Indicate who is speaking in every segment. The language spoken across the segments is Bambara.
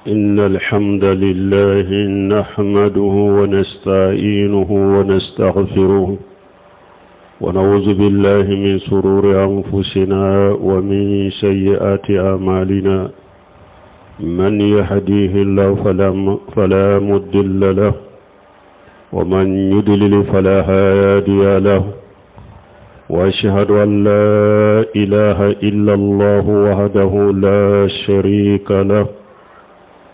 Speaker 1: إن الحمد لله نحمده ونستعينه ونستغفره ونعوذ بالله من سرور أنفسنا ومن سيئات أعمالنا من يهديه الله فلا مضل له ومن يضلل فلا هادي له واشهد ان لا اله الا الله وحده لا شريك له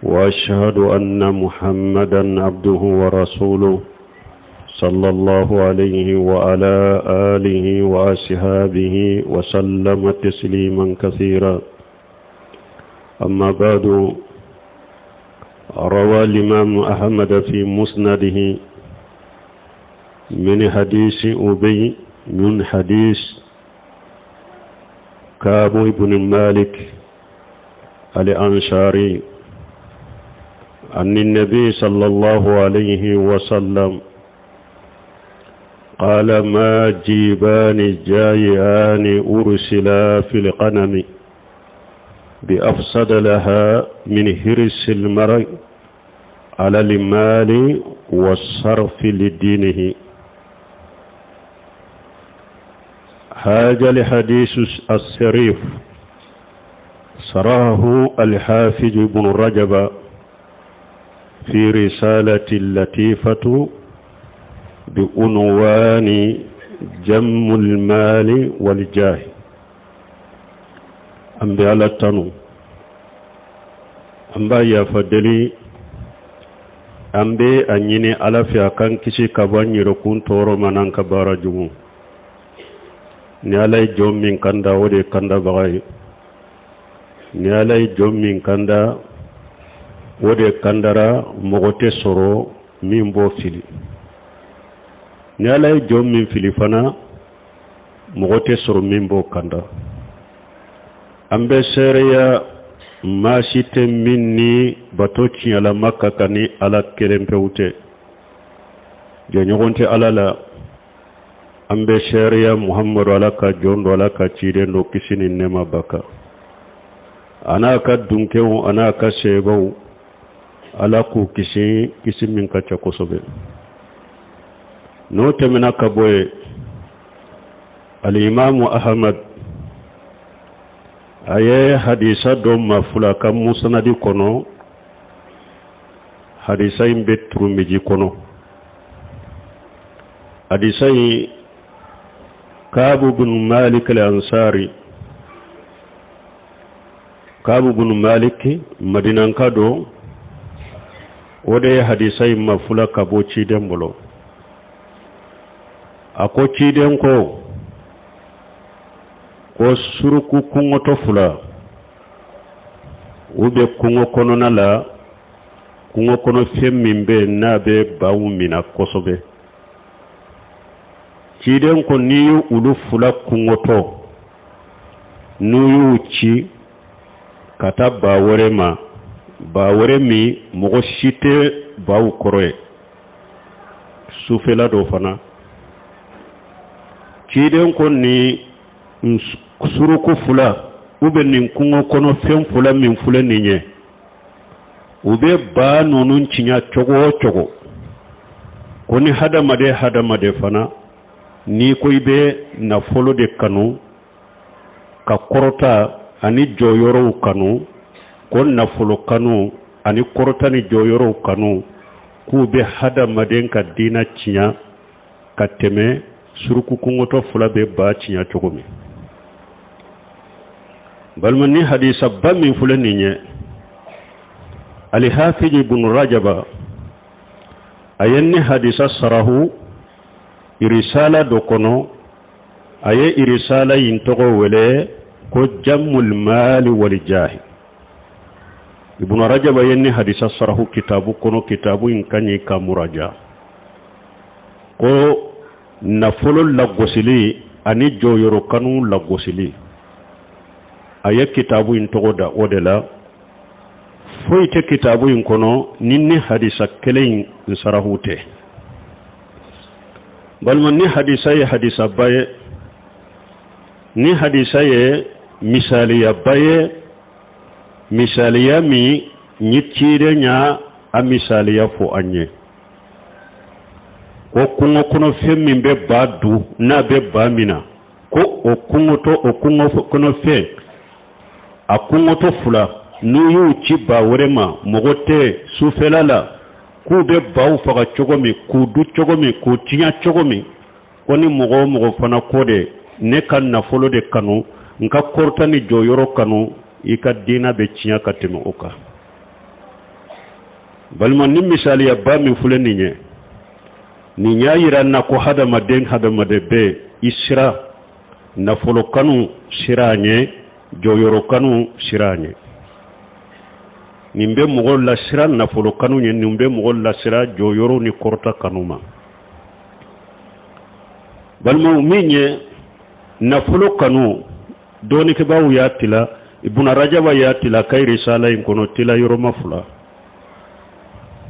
Speaker 1: واشهد ان محمدا عبده ورسوله صلى الله عليه وعلى اله واصحابه وسلم تسليما كثيرا اما بعد روى الامام احمد في مسنده من حديث أبي من حديث كاب بن مالك الأنصاري عن النبي صلى الله عليه وسلم قال ما جيبان جايان أرسلا في القنم بأفسد لها من هرس المرء على المال والصرف لدينه هذا الحديث الشريف سراه الحافظ ابن رجب في رسالة اللطيفة بعنوان جم المال والجاه an bɛ ala tanu an b'a yafa deli an bɛ a ɲini ala fɛ a k'an kisi ka bɔ an yɛrɛkun tɔɔrɔ ma n'an ka baara jugu ni ala ye jɔn min kanda o de ye kandabaga ye ni ala ye jɔn min kanda o de kandara mɔgɔ tɛ sɔrɔ min b'o fili ni ala ye jɔn min fili fana mɔgɔ tɛ sɔrɔ min b'o kanda an bɛ seereya maa si tɛ min ni bato tiɲɛlama ka kan ni ala kelen pewu tɛ jɛɲɔgɔn tɛ ala la an bɛ seereya muhamadu ala ka jɔn don ala ka ciden don kisi ni nɛɛma b'a kan a n'a ka dunkew a n'a ka sebaw ala k'u kisi kisi min ka ca kosɛbɛ n'o tɛmɛna ka bɔ yen alimamu ahamad a ye hadisa dɔ mafula ka musanadi kɔnɔ hadisa in bɛ turumiji kɔnɔ hadisa in kaabu bin malik al-ansari kaabu bin malik madinanka don o de ye hadisa in mafula ka bɔ ciden bolo a ko ciden ko ko suruku kɔngɔtɔ fila u bɛ kungo kɔnɔna la kungo kɔnɔ fɛn min bɛ yen n'a bɛ baw minɛ kosɛbɛ ciden ko n'i ye olu fila kɔngɔtɔ n'u y'u ci ka taa ba wɛrɛ ma ba wɛrɛ min mɔgɔ si tɛ baw kɔrɔ ye sufɛla dɔ fana ciden ko nin suruku fila u bɛ nin kungo kɔnɔ fɛn fila min filɛ nin ye u bɛ ba ninnu tiɲɛ cogo o cogo ko ni hadamaden hadamaden fana n'i ko i bɛ nafolo de kanu ka kɔrɔta ani jɔyɔrɔw kanu ko nafolo kanu ani kɔrɔta ni jɔyɔrɔw kanu k'u bɛ hadamaden ka diina tiɲɛ ka tɛmɛ suruku kɔngɔtɔ fila bɛ ba tiɲɛ cogo min balima ni hadisaba min filɛ nin ye alihafiji bunu rajaba a ye ni hadisa sarahu irisala dɔ kɔnɔ a ye irisala in tɔgɔ wele ko jammul mali wal jahi ibnu rajaba ye ni hadisa sarahu kitabu kɔnɔ kitabu in ka ɲi ka muraja ko nafolo lagosili ani jɔyɔrɔ kanu lagosili a ye kitabu in tɔgɔ da o de la foyi tɛ kitabu in kɔnɔ ni ni hadisa kelen in sarahu tɛ balima ni hadisa ye hadisaba ye ni hadisa ye misaliyaba ye misaliya min Ni ciden y'a a misaliya fɔ an ye ko kungo kɔnɔfɛn min bɛ ba dun, n'a bɛ ba mina, ko o kungotɔ, o kungo kɔnɔfɛn a kungotɔ fila, n'u y'u ci ba wɛrɛ ma, mɔgɔ tɛ sufɛla la, k'u bɛ baw faga cogo min, k'u dun cogo min, k'u tiɲɛ cogo min, ko ni mɔgɔ o mɔgɔ fana ko de ne ka nafolo de kanu, n ka kɔrɔta ni jɔyɔrɔ kanu, i ka diina bɛ tiɲɛ ka tɛmɛ o kan. Balima, ni misaliyaba min filɛ nin ye, nin y'a yira n na ko hadamaden hadamaden bɛ i sira nafolo kanu sira ɲɛ, jɔyɔrɔ kanu sira ɲɛ. Nin bɛ mɔgɔ lasira nafolo kanu ɲɛ, nin bɛ mɔgɔ lasira jɔyɔrɔ ni kɔrɔta kanu ma. Balimaw, min ye nafolo kanu, dɔɔnikɛbaaw y'a tila. Ibuna Rajaba y'a tila ka risala in kɔnɔ tila yɔrɔma fila: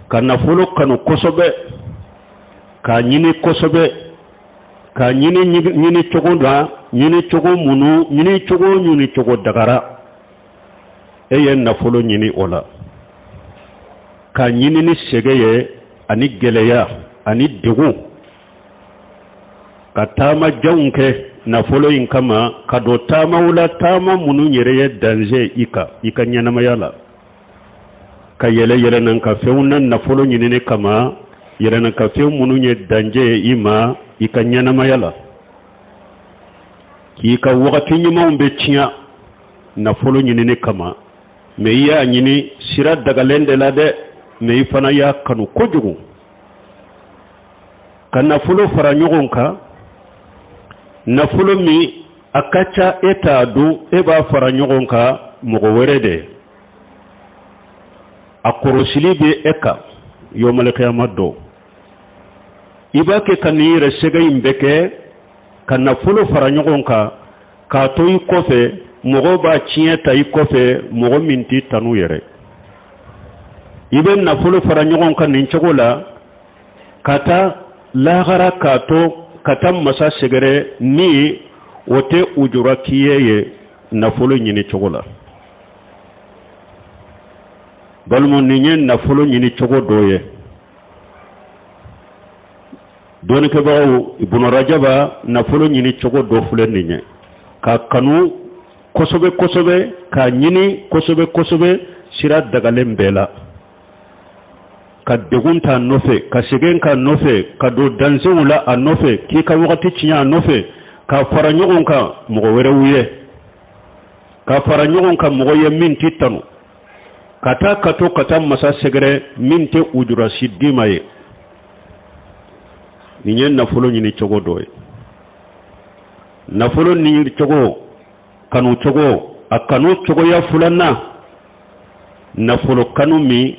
Speaker 1: ka nafolo kanu kosɛbɛ, k'a ɲini kosɛbɛ, k'a ɲini ɲini cogo la, ɲini cogo minnu, ɲini cogo ɲini cogo dagara e ye nafolo ɲini o la, k'a ɲini ni sɛgɛ ye ani gɛlɛya ani degun, ka taama janw kɛ nafolo in kama, ka don taamaw la, taama minnu yɛrɛ ye danger i kan i ka ɲɛnamaya la, ka yɛlɛ yɛlɛnnankafɛnw na nafolo ɲinini kama, yɛlɛnnankafɛn minnu ye danger ye i ma i ka ɲɛnamaya la, k'i ka wagati ɲumanw bɛ tiɲɛ nafolo ɲinini kama. Mais i y'a ɲini sira dagalen de la dɛ, mais i fana y'a kanu kojugu ka nafolo fara ɲɔgɔn kan, nafolo min a ka ca e t'a dun, e b'a fara ɲɔgɔn kan mɔgɔ wɛrɛ de, a kɔrɔsili bɛ e kan yɔmalikiyama don. I b'a kɛ ka nin yɛrɛ sɛgɛn in bɛɛ kɛ ka nafolo fara ɲɔgɔn kan k'a to i kɔfɛ, mɔgɔw b'a tiɲɛ ta i kɔfɛ, mɔgɔ min t'i tanu yɛrɛ. I bɛ nafolo fara ɲɔgɔn kan nin cogo la ka taa lahara, k'a to ka taa masa sɛgɛrɛ ni o tɛ ujura k'i ye ye nafolo ɲini cogo la. Balima, nin ye nafolo ɲini cogo dɔ ye. Dɔnnikɛbagaw, Ibunu Rajaba, nafolo ɲini cogo dɔ filɛ nin ye: k'a kanu kosɛbɛ kosɛbɛ, k'a ɲini kosɛbɛ kosɛbɛ sira dagalen bɛɛ la, ka degun t'a nɔfɛ, ka sɛgɛn k'a nɔfɛ, ka don dansew la a nɔfɛ, k'i ka wagati tiɲɛ a nɔfɛ, k'a fara ɲɔgɔn kan mɔgɔ wɛrɛw ye, k'a fara ɲɔgɔn kan mɔgɔ ye min t'i tanu, ka taa ka to ka taa masa sɛgɛrɛ min tɛ ujurasi d'i ma ye. Nin ye nafolo ɲini cogo dɔ ye. Nafolo ɲini cogo kanu cogo, a kanu cogoya filanan, nafolo kanu min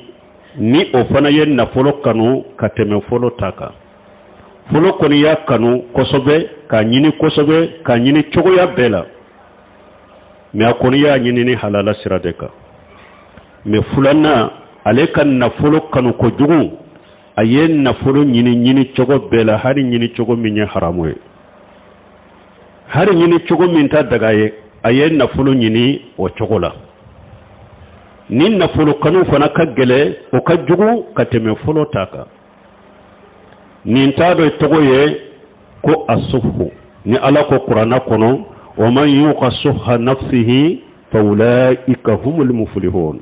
Speaker 1: ni o fana ye nafolo kanu ka tɛmɛ fɔlɔ ta kan. Fɔlɔ kɔni y'a kanu kosɛbɛ, k'a ɲini kosɛbɛ, k'a ɲini cogoya bɛɛ la, mais a kɔni y'a ɲini ni halala sira de kan. Mais filanan, ale ka nafolo kanu kojugu, a ye nafolo ɲini ɲini cogo bɛɛ la, hali ɲini cogo min ye haramu ye, hali ɲini cogo min ta daga ye, a ye nafolo ɲini o cogo la. Ni nafolo kanu fana ka gɛlɛ, o ka jugu ka tɛmɛ fɔlɔ ta kan. Nin t'a dɔ tɔgɔ ye ko asuhu ni Ala ko kuranna kɔnɔ: wa man yuqa suha nafsihi fa ulaika humul muflihun.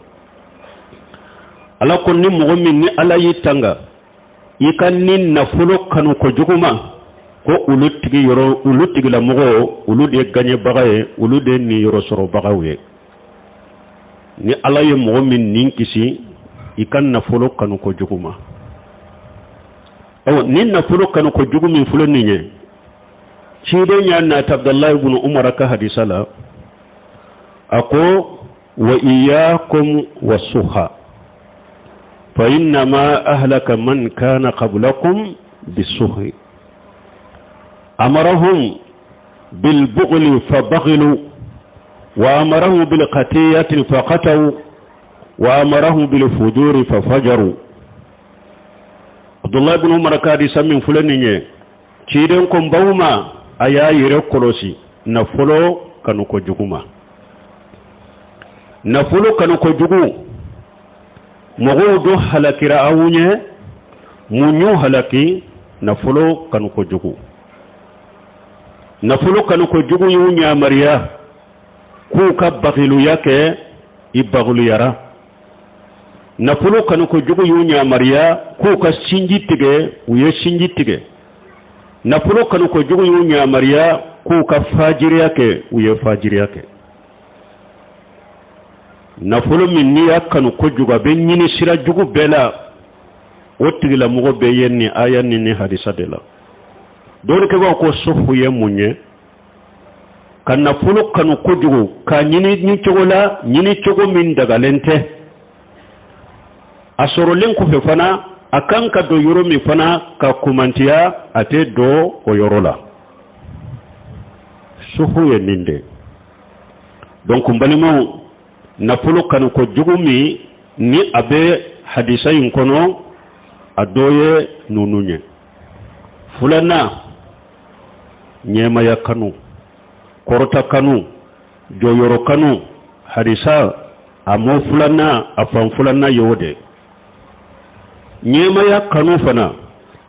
Speaker 1: Ala ko ni mɔgɔ min ni Ala y'i tanga i ka ni nafolo kanu kojugu ma, ko olu tigi yɔrɔ, olu tigilamɔgɔw, olu de ye gaɲɛbaga ye, olu de ye niyɔrɔ sɔrɔbagaw ye. Ni Ala ye mɔgɔ min nin kisi i ka nafolo kanu kojugu ma, awa, ni nafolo kanu kojugu min filɛ nin ye, ciden y'a nata Abdalahi ibn Umar ka hadisa la, a ko: wa iyakum wasuha fa innama ahlaka man kana qablakum bisuhi amarahum bilbughli fabaghilu wa amarahum bilqatiyati faqataw wa amarahum bilfujuri fafajaru. Abdullah ibn Umar ka hadisa min filɛ nin ye, ciden ko baw ma a y'a yɛrɛ kɔlɔsi nafolo kanu kojugu ma. Nafolo kanu kojugu. Mɔgɔw dɔ halakira aw ɲɛ. Mun y'u halaki? Nafolo kanu kojugu. Nafolo kanu kojugu y'u yamariya k'u ka bagiluya kɛ, i bagiluyara. Nafolo kanu kojugu y'u yamariya k'u ka sinji tigɛ, u ye sinji tigɛ. Nafolo kanu kojugu y'u yamariya k'u ka fajiriya kɛ, u ye fajiriya kɛ. Nafolo min n'i y'a kanu kojugu, a bɛ ɲini sira jugu bɛɛ la, o tigilamɔgɔ bɛ ye nin aya ni nin hadisa de la. Dɔnnikɛbaaw ko suhu ye mun ye? Ka nafolo kanu kojugu k'a ɲini ni cogo la, ɲini cogo min dagalen tɛ. A sɔrɔlen kɔfɛ fana, a kan ka don yɔrɔ min fana ka kumantiya, a tɛ don o yɔrɔ la. Suhu ye nin de. Donc n balimaw, nafolo kanu kojugu min ni a bɛ hadisa in kɔnɔ, a dɔ ye ninnu ye. Filanan, ɲɛmaya kanu, kɔrɔta kanu, jɔyɔrɔ kanu. Hadisa a mɔ filanan, a fan filanan ye o de. Ɲɛmaya kanu fana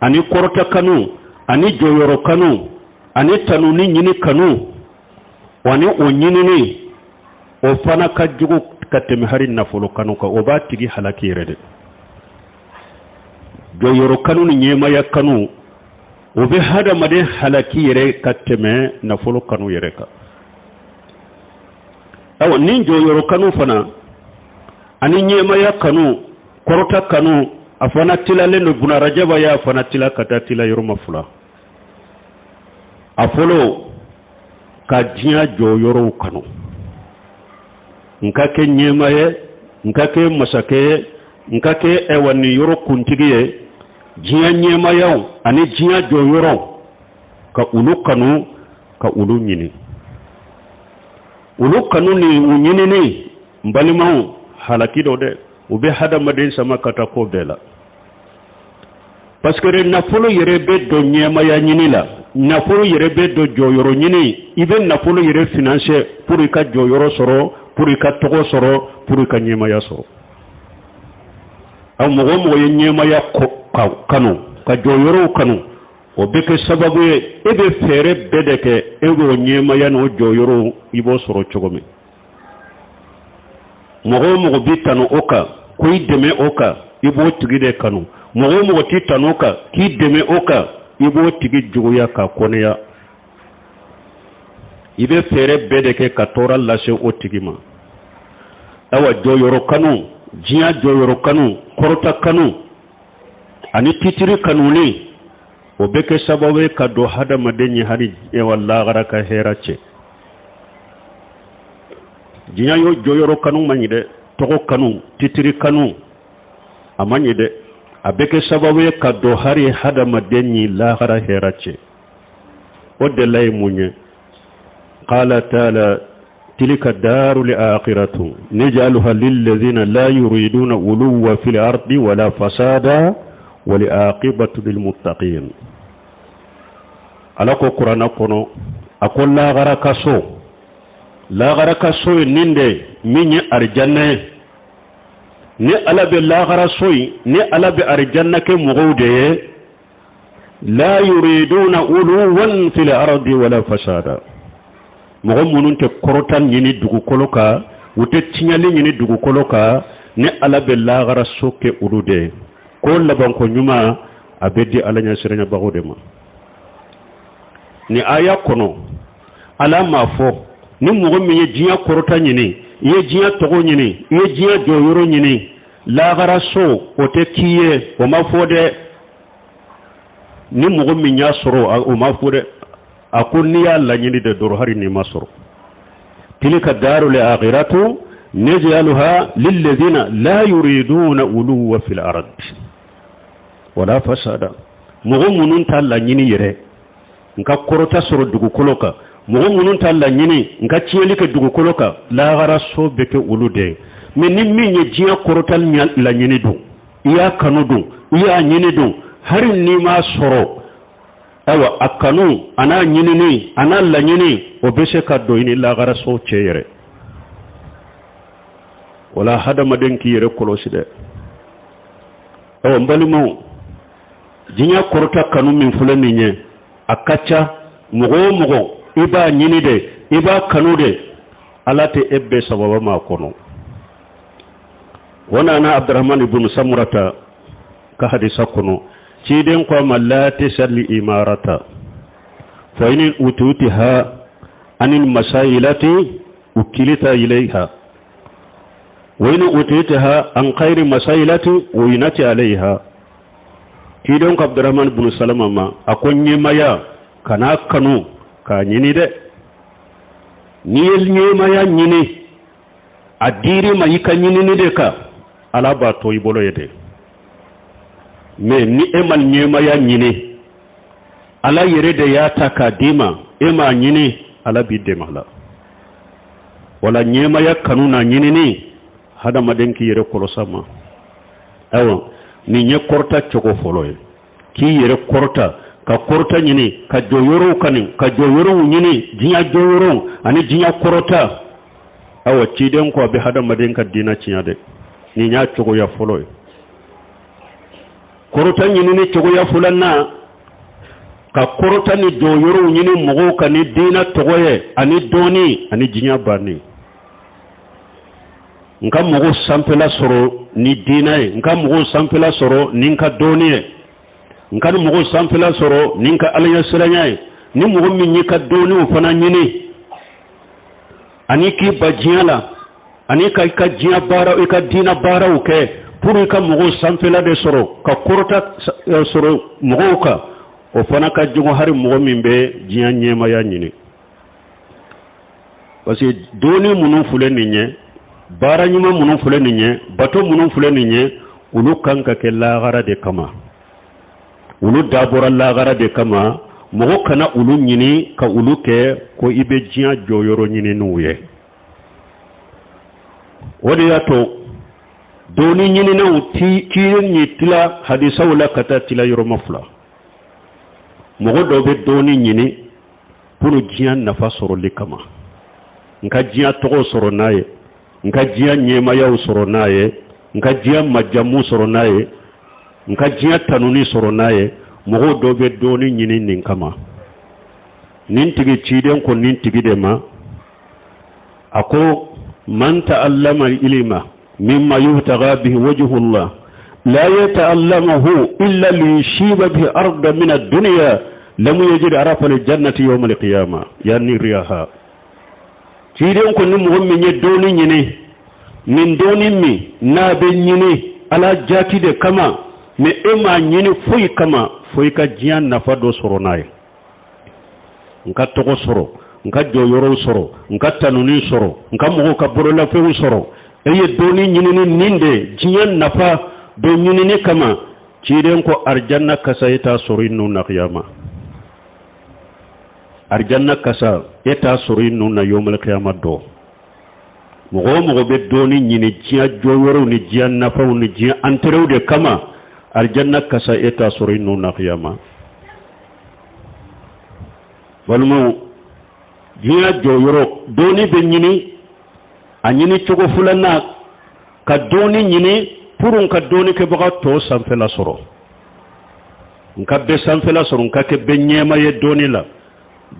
Speaker 1: ani kɔrɔta kanu ani jɔyɔrɔ kanu ani tanuni ɲini kanu ani o ɲinini, o fana ka jugu ka tɛmɛ hari nafolo kanu kan. O b'a tigi halaki yɛrɛ de. Jɔyɔrɔ kanu ni ɲɛmaya kanu, o bɛ hadamaden halaki yɛrɛ ka tɛmɛ nafolo kanu yɛrɛ kan. Awa, ni jɔyɔrɔ kanu fana ani ɲɛmaya kanu, kɔrɔta kanu, a fana tilalen don. Buna Rajaba y'a fana tila ka taa tila yɔrɔma fila. A fɔlɔ, ka diɲɛ jɔyɔrɔw kanu, n ka kɛ ɲɛma ye, n ka kɛ masakɛ ye, n ka kɛ ɛwa nin yɔrɔ kuntigi ye, diɲɛ ɲɛmayaw ani diɲɛ jɔyɔrɔw, ka olu kanu, ka olu ɲini. Olu kanu ni u ɲinini, n balimaw, halaki dɔ dɛ. U bɛ hadamaden sama ka taa ko bɛɛ la, parce que nafolo yɛrɛ bɛ don ɲɛmaya ɲini la, nafolo yɛrɛ bɛ don jɔyɔrɔ ɲini. I bɛ nafolo yɛrɛ financer pour i ka jɔyɔrɔ sɔrɔ, pour i ka tɔgɔ sɔrɔ, pour i ka ɲɛmaya sɔrɔ. Aw mɔgɔ o mɔgɔ ye ɲɛmaya kanu, ka jɔyɔrɔw kanu, o bɛ kɛ sababu ye e bɛ fɛɛrɛ bɛɛ de kɛ e b'o ɲɛmaya n'o jɔyɔrɔw, i b'o sɔrɔ cogo min. Mɔgɔ o mɔgɔ b'i tanu o kan ko i dɛmɛ o kan, i b'o tigi de kanu. Mɔgɔ o mɔgɔ t'i tanu o kan k'i dɛmɛ o kan, i b'o tigi juguya ka kɔnɛya. I bɛ fɛɛrɛ bɛɛ de kɛ ka tɔɔrɔ lase o tigi ma. Awa, jɔyɔrɔ kanu, diɲɛ jɔyɔrɔ kanu, kɔrɔta kanu ani titiri kanuni, o bɛ kɛ sababu ye ka don hadamaden ye hali wa lahara ka hɛrɛ cɛ. Diɲɛ y'o jɔyɔrɔ kanu man ɲi dɛ. Tɔgɔ kanu, titiri kanu, a man ɲi dɛ. A bɛ kɛ sababu ye ka don hari hadamaden ni lahara hɛrɛ cɛ. O de la ye mun ye? Qala taala: tilka daru l'akhiratu naj'aluha lillazina la yuriduna uluwa fil ardi wala fasada wal aqibatu lil muttaqin. Ala ko Kuranna kɔnɔ, a ko lahara ka so, lahara ka so ye nin de min ye arijanna ye. Ni Ala bɛ lahara so in, ni Ala bɛ arijanna kɛ mɔgɔw de ye, la yuriduna uluwan fil ardi wala fasada, mɔgɔ minnu tɛ kɔrɔta ɲini dugukolo kan, u tɛ tiɲɛli ɲini dugukolo kan, ni Ala bɛ lahara so kɛ olu de ye, ko labanko ɲuman a bɛ di Ala ɲɛsiranyabagaw de ma. Ni aya kɔnɔ, Ala m'a fɔ ni mɔgɔ min ye diɲɛ kɔrɔta ɲini, i ye diɲɛ tɔgɔ ɲini, i ye diɲɛ jɔyɔrɔ ɲini, lahara so o tɛ k'i ye. O ma fɔ dɛ. Ni mɔgɔ min y'a sɔrɔ, o ma fɔ dɛ. A ko n'i y'a laɲini de dɔrɔn, hali n'i ma sɔrɔ. Tilka darul akhiratu naj'aluha lillazina la yuriduna uluwa fil ard wala fasada. Mɔgɔ minnu t'a laɲini yɛrɛ n ka kɔrɔta sɔrɔ dugukolo kan, mɔgɔ minnu t'a laɲini n ka tiɲɛli kɛ dugukolo kan, lahara so bɛ kɛ olu de ye. Mais ni min ye diɲɛ kɔrɔta laɲini don, i y'a kanu don, i y'a ɲini don, hali n'i m'a sɔrɔ, ayiwa, a kanu a n'a ɲinini a n'a laɲini, o bɛ se ka don i ni lahara so cɛ yɛrɛ. Wala hadamaden k'i yɛrɛ kɔlɔsi dɛ. Ɔ, n balimaw, diɲɛ kɔrɔta kanu min filɛ nin ye, a ka ca. Mɔgɔ o mɔgɔ, i b'a ɲini de, i b'a kanu de, Ala tɛ e bɛɛ sababa ma a kɔnɔ. O nana Abdurahman ibn Samurata ka hadisa kɔnɔ. Ciden ko a ma: la tasali imarata fa in ututiha anil masailati ukilita ilayha wa in utitiha an khayri masailati uinati alayha. Ciden ko Abdurahman ibn Salama ma, a ko ɲɛmaya, kana kanu k'a ɲini dɛ. N'i ye ɲɛmaya ɲini, a dir'i ma i ka ɲinini de kan, Ala b'a to i bolo ye dɛ. Mais ni e ma ɲɛmaya ɲini, Ala yɛrɛ de y'a ta k'a d'i ma, e m'a ɲini, Ala b'i dɛmɛ a la. Wala ɲɛmaya kanu n'a ɲinini, hadamaden k'i yɛrɛ kɔlɔs'a ma. Ayiwa, nin ye kɔrɔta cogo fɔlɔ ye, k'i yɛrɛ kɔrɔta, ka kɔrɔta ɲini, ka jɔyɔrɔw kanu, ka jɔyɔrɔw ɲini, diɲɛ jɔyɔrɔw ani diɲɛ kɔrɔta. Awa, ciden ko a bɛ hadamaden ka diinɛ tiɲɛ dɛ. Nin y'a cogoya fɔlɔ ye. Kɔrɔta ɲinini cogoya filanan, ka kɔrɔta ni jɔyɔrɔw ɲini mɔgɔw kan ni diinɛ tɔgɔ ye ani dɔnni ani diɲɛ banni. N ka mɔgɔw sanfɛla sɔrɔ ni diinɛ ye, n ka mɔgɔw sanfɛla sɔrɔ ni n ka dɔnni ye, n ka mɔgɔw sanfɛla sɔrɔ ni n ka alaɲɛsiranya ye. Ni mɔgɔ min y'i ka dɔnniw fana ɲini ani k'i ba diɲɛ la ani ka i ka diɲɛ baara, i ka diinɛ baaraw kɛ pour i ka mɔgɔw sanfɛla de sɔrɔ, ka kɔrɔta sɔrɔ mɔgɔw kan, o fana ka jugu hari mɔgɔ min bɛ diɲɛ ɲɛmaya ɲini. Parce que dɔnni minnu filɛ nin ye, baara ɲuman minnu filɛ nin ye, bato minnu filɛ nin ye, olu kan ka kɛ lahara de kama, olu dabɔra lahara de kama. Mɔgɔ kana olu ɲini ka olu kɛ ko i bɛ diɲɛ jɔyɔrɔ ɲini n'u ye. O de y'a to dɔnni ɲininaw ti ciden ye tila hadisaw la ka taa tila yɔrɔma fila. Mɔgɔ dɔw bɛ dɔnni ɲini pour diɲɛ nafa sɔrɔli kama, n ka diɲɛ tɔgɔ sɔrɔ n'a ye, n ka diɲɛ ɲɛmayaw sɔrɔ n'a ye, n ka diɲɛ majamu sɔrɔ n'a ye, n ka diɲɛ tanuni sɔrɔ n'a ye. Mɔgɔw dɔw bɛ dɔnni ɲini nin kama. Nin tigi, ciden ko nin tigi de ma, a ko: man ta'allama ilima mimma yubtaga bihi wajhullah la yata'allamahu illa liyusiba bihi arda min ad-dunya lam yajid arafa al-jannati yawm al-qiyamah yani riyaha. Ciden ko ni mɔgɔ min ye dɔnni ɲini, nin dɔnni min n'a bɛ ɲini Ala jati de kama, mais e m'a ɲini foyi kama fo i ka diɲɛ nafa dɔ sɔrɔ n'a ye, n ka tɔgɔ sɔrɔ, n ka jɔyɔrɔw sɔrɔ, n ka tanuni sɔrɔ, n ka mɔgɔw ka bololafɛnw sɔrɔ, e ye dɔnni ɲinini nin de diɲɛ nafa dɔ ɲinini kama, ciden ko arijanna kasa e t'a sɔrɔ i nun na kiyama. Arijanna kasa e t'a sɔrɔ i nun na yawmal kiyama dɔ. Mɔgɔ o mɔgɔ bɛ dɔnni ɲini diɲɛ jɔyɔrɔw ni diɲɛ nafaw ni diɲɛ intérêtw de kama, arijanna kasa e t'a sɔrɔ i nun na kiyama. Balimaw, diɲɛ jɔyɔrɔ dɔnni bɛ ɲini, a ɲini cogo filanan, ka dɔnni ɲini pour n ka dɔnni kɛbaga tɔw sanfɛla sɔrɔ, n ka bɛɛ sanfɛla sɔrɔ, n ka kɛ bɛɛ ɲɛma ye dɔnni la.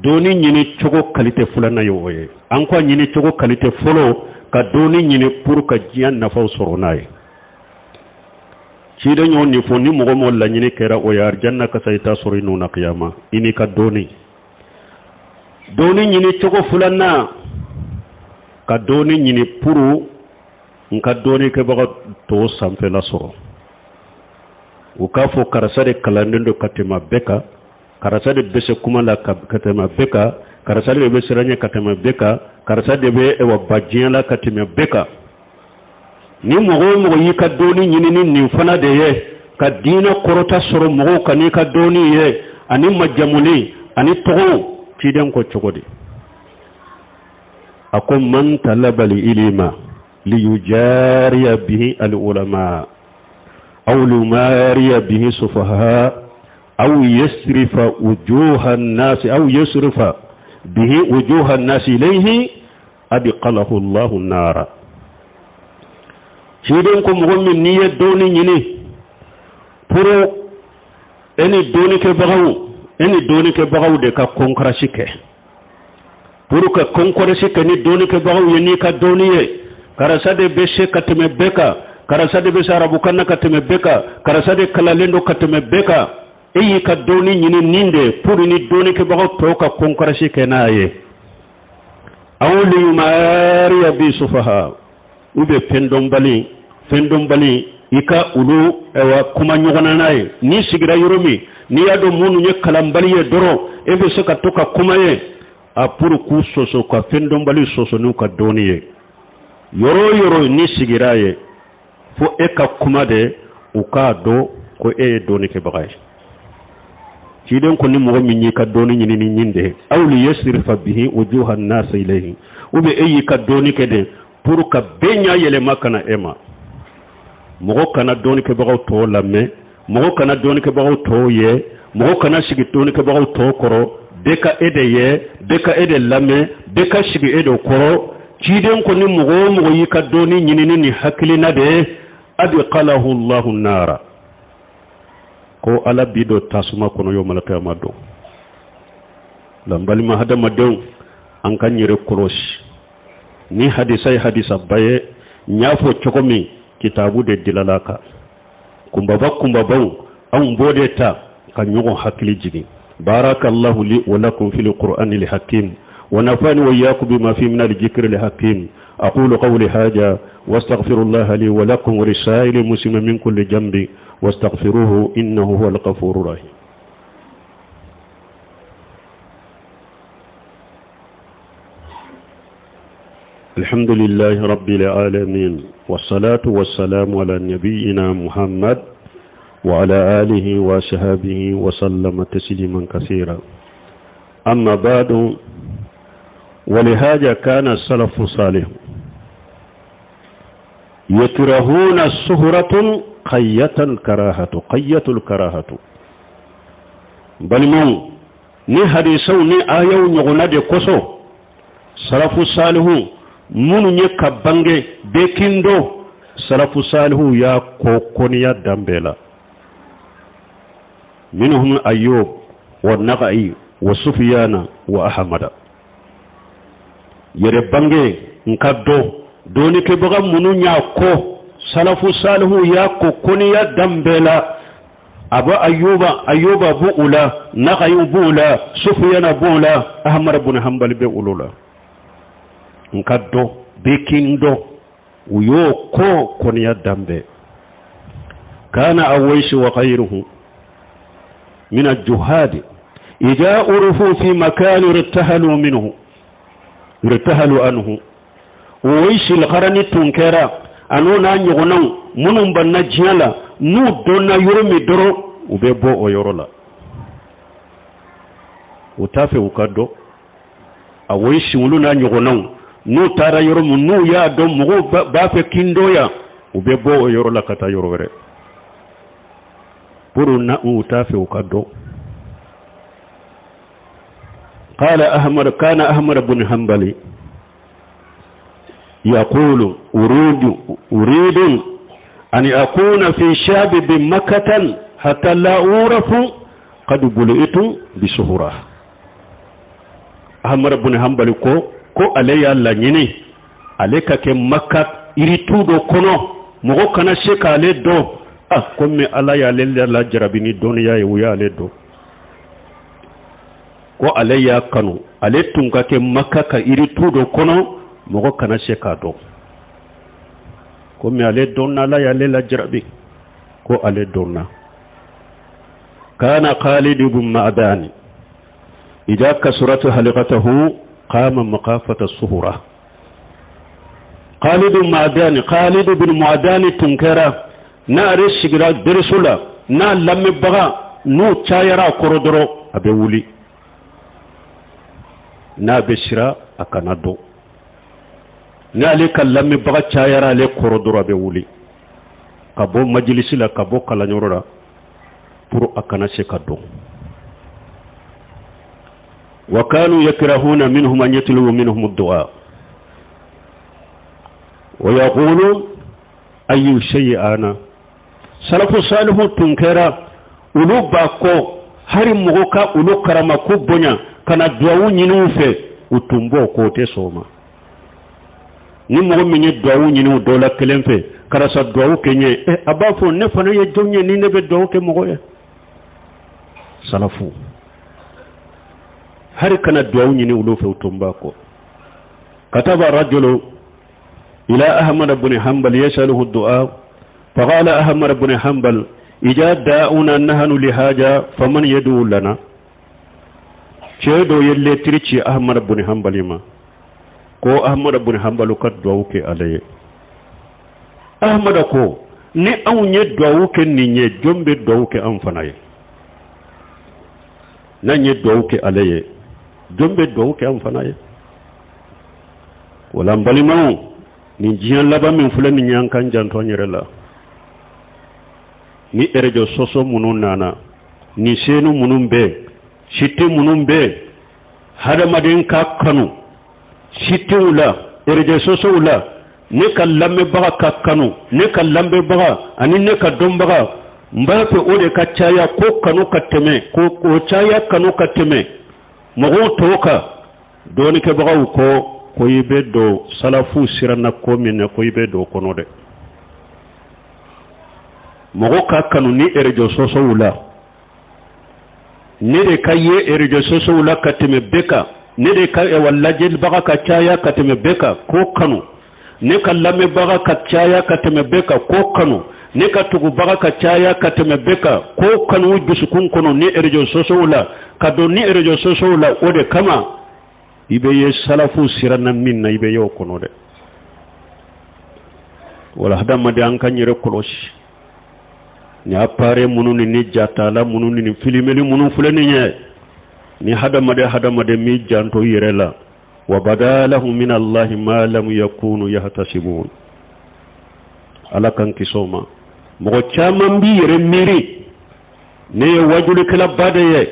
Speaker 1: Dɔnni ɲini cogo qualité filanan ye o ye. An ka ɲini cogo qualité fɔlɔ, ka dɔnni ɲini pour ka diɲɛ nafaw sɔrɔ n'a ye. Ciden y'o nin fɔ, ni mɔgɔ mɔgɔ laɲini kɛra o ye, arijanna kasa i t'a sɔrɔ i nun na kiyama i n'i ka dɔnni. Dɔnni ɲini cogo filanan, ka dɔnni ɲini pour n ka dɔnni kɛbaga tɔw sanfɛla sɔrɔ, u k'a fɔ karisa de kalanden don ka tɛmɛ bɛɛ kan, karisa de bɛ se kuma la ka tɛmɛ bɛɛ kan, karisa de bɛ siran ɲɛ ka tɛmɛ bɛɛ kan, karisa de bɛ ba diɲɛ la ka tɛmɛ bɛɛ kan. Ni mɔgɔ o mɔgɔ y'i ka dɔnni ɲini ni nin fana de ye, ka diinɛ kɔrɔta sɔrɔ mɔgɔw kan n'i ka dɔnni ye ani majamuli ani tɔgɔw, ciden ko cogo di? A ko: man talabal ilima liyujariya bihi al ulama aw liyumariya bihi sufaha aw yasrifa wujuha an-nas aw yasrifa bihi wujuha an-nas ilayhi adkhalahu Allahu nara. Ciden ko mɔgɔ min n'i ye dɔnni ɲini Pour e ni dɔnnikɛbagaw, e ni dɔnnikɛbagaw de ka concurrence kɛ, pour ka concurrence kɛ ni dɔnnikɛbagaw ye n'i ka dɔnni ye. Karisa de bɛ se ka tɛmɛ bɛɛ kan, karisa de bɛ se arabukan na ka tɛmɛ bɛɛ kan, karisa de kalanlen don ka tɛmɛ bɛɛ kan. E y'i ka dɔnni ɲini nin de pour ni dɔnnikɛbagaw tɔw ka concurrence kɛ n'a ye. Aw liyumariya bi sufaha, ou bien fɛn dɔnbali, fɛn dɔnbali, i ka olu ayiwa kuma ɲɔgɔn na n'a ye. N'i sigira yɔrɔ min, n'i y'a dɔn minnu ye kalanbali ye dɔrɔn, e bɛ se ka to ka kuma ye a pour k'u sɔsɔ, ka fɛn dɔnbali sɔsɔ n'u ka dɔnni ye. Yɔrɔ o yɔrɔ n'i sigira ye, fo e ka kuma de, u k'a dɔn ko e ye dɔnnikɛbaga ye. Ciden ko ni mɔgɔ min y'i ka dɔnni ɲini ni ɲin de ye, aw li yasrifa bihi wujuha nasi ilayhi, ou bien e y'i ka dɔnni kɛ de pour ka bɛɛ ɲɛ yɛlɛma ka na e ma. Mɔgɔ kana dɔnnikɛbagaw tɔw lamɛn, mɔgɔ kana dɔnnikɛbagaw tɔw ye, mɔgɔ kana sigi dɔnnikɛbagaw tɔw kɔrɔ. Bɛɛ ka e de ye, bɛɛ ka e de lamɛn, bɛɛ ka sigi e de kɔrɔ. Ciden ko ni mɔgɔ o mɔgɔ y'i ka dɔnni ɲini ni nin hakilina de ye, adkalahu llahu nara, ko Ala b'i don tasuma kɔnɔ yawmal qiyama don la. N balima hadamadenw, an ka yɛrɛ kɔlɔsi. Ni hadisa ye hadisaba ye, n y'a fɔ cogo min, kitabu de dilala kan kunbaba kunbabaw, anw b'o de ta ka ɲɔgɔn hakili jigin. Barakallahu li wa lakum fil qur'ani al hakim wa nafani wa iyyakum bima fi min al dhikri al hakim. Aqulu qawli hadha wastaghfirullaha li wa lakum wa lisa'iril muslimin min kulli dhanbi wastaghfiruhu innahu huwal ghafurur rahim. الحمد لله رب العالمين، والصلاة والسلام على نبينا محمد وعلى آله وصحبه وسلم تسليما كثيرا. أما بعد، ولهذا كان السلف الصالح يكرهون الشهرة غاية الكراهة، غاية الكراهة. بل من ni hadisaw ni ayaw ɲɔgɔnna de kosɔn, salafu salihu minnu ye ka bange bɛɛ kin dɔn, salafu salihu y'a ko kɔniya dan bɛɛ la. Minhum Ayub wa Naka'i wa Sufiyana wa Ahamada. Yɛrɛ bange n ka dɔn, dɔɔnikɛbaga minnu y'a ko, salafu salihu y'a ko kɔniya dan bɛɛ la. Abu Ayuba, Ayuba b'u la, Nakayi b'u la, Sufiyana b'u la, Ahamada bun Hanbali bɛ olu la. N ka dɔn, bɛɛ kin dɔn, u y'o ko kɔniya dan bɛɛ. Kana Awaysi wa ghayruhu min al-juhadi idha urufu fi makani irtahalu minhu, irtahalu anhu. Uwaysi al-Qarani tun kɛra a n'o n'a ɲɔgɔnnaw minnu banna diɲɛ la, n'u dɔnna yɔrɔ min dɔrɔn, u bɛ bɔ o yɔrɔ la, u t'a fɛ u ka dɔn. Awaysi olu n'a ɲɔgɔnnaw, n'u taara yɔrɔ min, n'u y'a dɔn mɔgɔw b'a fɛ kin dɔn yan, u bɛ bɔ o yɔrɔ la ka taa yɔrɔ wɛrɛ pour na u t'a fɛ u ka dɔn. قال أحمد، كان أحمد بن حنبل يقول: أريد أن أكون في شعب بمكة حتى لا أعرف قد بلئت بشهرة. Ahmad bin Hanbali ko ale y'a laɲini ale ka kɛ Maka iritu dɔ kɔnɔ, mɔgɔ kana se k'ale dɔn. Ah, komi Ala y'ale lajarabi ni dɔnniya ye, u y'ale dɔn. Ko ale y'a kanu ale tun ka kɛ Maka ka iritu dɔ kɔnɔ, mɔgɔ kana se k'a dɔn, komi ale dɔnna, Ala y'ale lajarabi ko ale dɔnna. Kana Khalid ibn Ma'dani idha kasurat halqatahu qama maqafata suhura. Khalid Ma'dani, Khalid bin Ma'dani tun kɛra n'ale sigira derisu la, n'a lamɛnbaga n'u cayara a kɔrɔ dɔrɔn, a bɛ wuli n'a bɛ siran a kana dɔn. N'ale ka lamɛnbaga cayara ale kɔrɔ dɔrɔn, a bɛ wuli ka bɔ majilisi la, ka bɔ kalanyɔrɔ la, pour a kana se ka dɔn. Wa kanu yakrahuna minhum an yatlubu minhum ad-du'a wa yaqulun ayu shay'in ana. Salafu salihu tun kɛra olu b'a kɔ hari mɔgɔ ka olu karama ko bonya ka na duwawu ɲini u fɛ, u tun b'o kɔ, u tɛ sɔn o ma. Ni mɔgɔ min ye duwawu ɲini u dɔ la kelen fɛ, karisa duwawu kɛ n ye, a b'a fɔ ne fana ye jɔn ye ni ne bɛ duwawu kɛ mɔgɔ ye? Salafu hari ka na duwawu ɲini olu fɛ, u tun b'a kɔ. Kataba rajulu ila Ahmad bin Hanbal yasaluhu du'a, faqala Ahmad bin Hanbal: ija da'una nahnu li haja, faman yad'u lana? Cɛ dɔ ye lɛtiri ci Ahmad bin Hanbal ma ko Ahmad bin Hanbal ka duwawu kɛ ale ye. Ahmad ko ni anw ye duwawu kɛ nin ye, jɔn bɛ duwawu kɛ anw fana ye? N'an ye duwawu kɛ ale ye, jɔn bɛ duwawu kɛ anw fana ye? Wala n balimaw, nin diɲɛ laban min filɛ nin ye, an k'an janto an yɛrɛ la. Ni réseaux sociaux minnu nana, ni chaîne minnu bɛ, site minnu bɛ, hadamaden ka kanu sitew la, réseaux sociaux la, ne ka lamɛnbaga ka kanu, ne ka lamɛnbaga ani ne ka dɔnbaga, n b'a fɛ o de ka caya, ko kanu ka tɛmɛ ko o caya, kanu ka tɛmɛ mɔgɔw tɔw kan. Dɔɔnikɛbagaw ko i bɛ don salafu siranna ko min na, ko i bɛ don o kɔnɔ dɛ. Mɔgɔ ka kanu ni réseaux sociaux la, ne de ka ye réseaux sociaux la ka tɛmɛ bɛɛ kan, ne de ka wa lajɛlibaga ka caya ka tɛmɛ bɛɛ kan, ko kanu, ne ka lamɛnbaga ka caya ka tɛmɛ bɛɛ kan, ko kanu, ne ka tugubaga ka caya ka tɛmɛ bɛɛ kan, ko kanu dusukun kɔnɔ ni réseaux sociaux la, ka don ni réseaux sociaux la, o de kama i bɛ ye salafu siranna min na, i bɛ ye o kɔnɔ dɛ. Wala hadamaden, an ka yɛrɛ kɔlɔsi ni appareil minnu ni jatala minnu ni filimeli minnu filɛ nin ye. Ni hadamaden m'i janto i yɛrɛ la, wa bada lahum min Allahi ma lam yakunu yahtasibun. Ala k'an kisi o ma. Mɔgɔ caman b'i yɛrɛ miiri ne ye wajulikɛlaba de ye,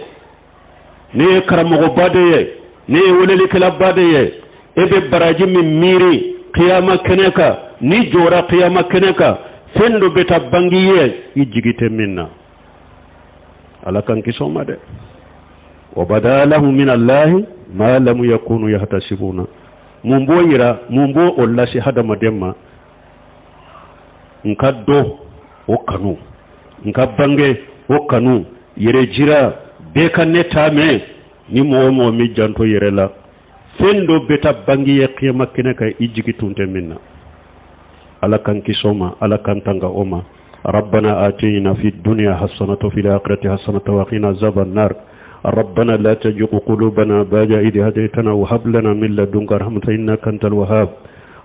Speaker 1: ne ye karamɔgɔba de ye, ne ye welelikɛlaba de ye. E bɛ baraji min miiri kiyama kɛnɛ kan, ni jɔra kiyama kɛnɛ kan, fɛn dɔ bɛ taa bangi ye i jigi tɛ min na. Ala k'an kisi o ma dɛ. Wa bada lahum min Allahi ma lam yakunu yahtasibuna. Mun b'o yira? Mun b'o o lase hadamaden ma? N ka dɔn o kanu, n ka bange o kanu, yɛrɛ jira bɛɛ ka ne ta mɛn. Ni mɔgɔ o mɔgɔ m'i janto yɛrɛ la, fɛn dɔ bɛ taa bange ye kiyama kɛnɛ kan i jigi tun tɛ min na. Ala k'an kisi o ma, Ala k'an tanga o ma. ربنا آتينا في الدنيا حسنة وفي الآخرة حسنة وقنا عذاب النار. ربنا لا تزغ قلوبنا بعد إذ هديتنا وهب لنا من لدنك رحمة إنك أنت الوهاب.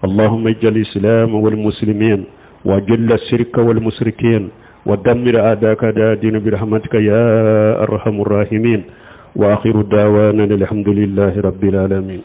Speaker 1: اللهم اجعل الإسلام والمسلمين، وأذل الشرك والمشركين، ودمر أعداءك أعداء الدين برحمتك يا أرحم الراحمين. وآخر دعوانا الحمد لله رب العالمين.